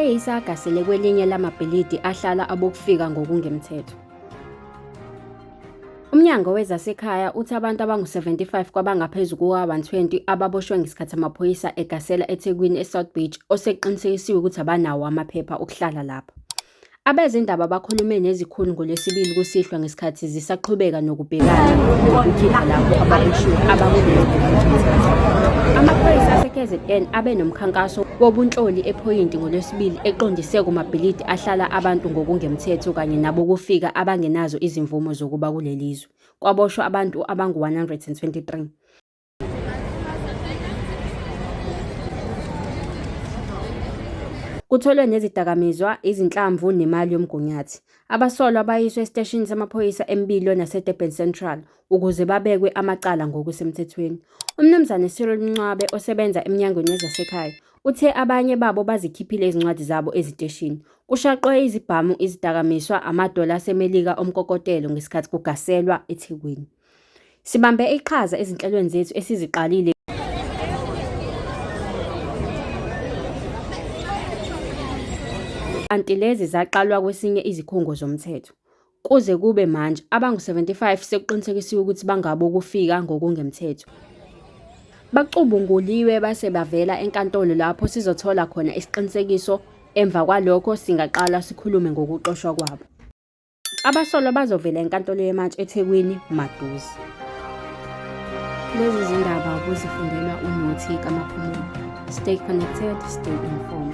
Amaphoyisa agasele kwelinye lamabhilidi ahlala abokufika ngokungemthetho. Umnyango wezaseKhaya uthi abantu abangu-75 kwabangaphezu kuka-120 ababoshwe ngesikhathi amaphoyisa egasela eThekwini eSouth Beach osekuqinisekisiwe ukuthi abanawo amaphepha okuhlala lapho. Abezindaba bakhulume nezikhulu ngoLwesibili kusihlwa ngesikhathi zisaqhubeka nokubhekana nokukhipha labo ababoshiwe abakulelo ngokungemthetho. Amaphoyisa aseKZN abe nomkhankaso wobunhloli ePhoyinti ngoLwesibili eqondise kumabhilidi ahlala abantu ngokungemthetho kanye nabokufika abangenazo izimvumo zokuba kuleli zwe. Kwaboshwa abantu abangu-123. Kutholwe nezidakamizwa, izinhlamvu nemali yomgunyathi. Abasolwa bayiswe esiteshini samaphoyisa eMbilo naseDurban Central ukuze babekwe amacala ngokusemthethweni. UMnumzane Cyril Mncwabe osebenza eMnyangweni wezaseKhaya uthe abanye babo bazikhiphile izincwadi zabo eziteshini. Kushaqwe izibhamu, izidakamizwa, amadola aseMelika omkokotelo ngesikhathi kugaselwa eThekwini. Sibambe iqhaza ezinhlelweni zethu esiziqalile kanti lezi zaqalwa kwesinye izikhungo zomthetho. Kuze kube manje, abangu-75 sekuqinisekisiwe ukuthi bangabokufika ngokungemthetho. Bacubunguliwe base bavela enkantolo lapho sizothola khona isiqinisekiso emva kwalokho singaqala sikhulume ngokuxoshwa kwabo. Abasolwa bazovela enkantolo yemantshi eThekwini maduze. Lezi zindaba kuzifundelwa uNothi kaMaphumulo. Stay connected, stay informed.